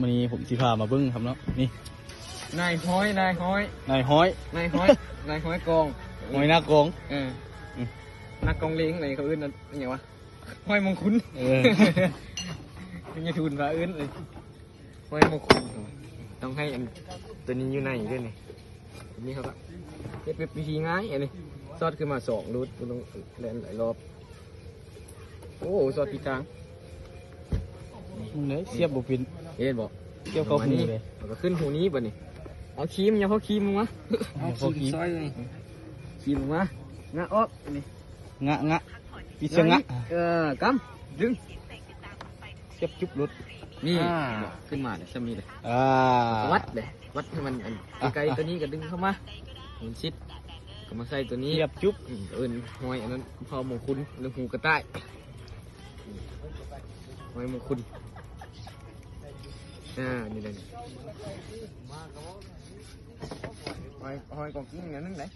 ມື້ນີ້ຜົມຊິພາມາເບິ່ງຄັບເນາະ ນີ້ ນາຍຮ້ອຍ ນາຍຮ້ອຍ ນາຍຮ້ອຍ ນາຍຮ້ອຍ ນາຍຮ້ອຍກອງ ຮ້ອຍໜ້າກອງ ເອີ ອືມ ໜ້າກອງເລງ ອັນນີ້ເຂົາເອີ້ນຫຍັງວະ ຮ້ອຍມົງຄຸນ ເອີ ຍາທູນພາເອີ້ນເລີຍ ຫ້ອຍໝົກຄຸນ ຕ້ອງໃຫ້ອັນ ຕົວນີ້ຢູ່ໃນເດ້ນີ້ ຕົວນີ້ເຂົາກໍເຮັດແບບວິທີງ່າຍ ອັນນີ້ ສອດຂຶ້ນມາສອງໂລດ ບໍ່ຕ້ອງແລ່ນຫຼາຍລອບ ໂອ້ ສອດຜິດທາງ ມຶງເດ້ ສຽບບໍ່ເປັນ ເຫັນບໍ່? ສຽບເຂົ້າຮູເດ້ ມັນກໍຂຶ້ນຮູນີ້ບັດນີ້ ເອົາຄີມ ຫຍັບເອົາຄີມລົງມາ ເອົາຄີມ ຢາກເອົາຄີມ ຊອຍເລີຍ ຄີມລົງມາ ງະອອກ ອັນນີ້ ງະ ງະ ປິດສະງະ ເອີ ກຳ ດຶງ ສຽບຈຸບໂລດ ນີ້ ອ່າ ຂຶ້ນມາແລ້ວ ຊ່ຳນີ້ແຫຼະ ອ່າ ວັດເດ້ ວັດໃຫ້ມັນອັນ ອ່ະ ໃກ້ໆ ຕົວນີ້ກໍດຶງເຂົ້າມາ ໝູນຊິດ ກໍມາໃສ່ຕົວນີ້ ສຽບຈຸບ ອືມ ເອີ້ນຫ້ອຍອັນນັ້ນ ເຜົ່າມົງຄຸນ ຫຼື ຫູກະຕ່າຍ ອືມ ຫ້ອຍມົງຄຸນ ອ່າ ນີ້ແຫຼະ ຫ້ອຍ ຫ້ອຍກອງກິ້ງແນວໜຶ່ງເດ້.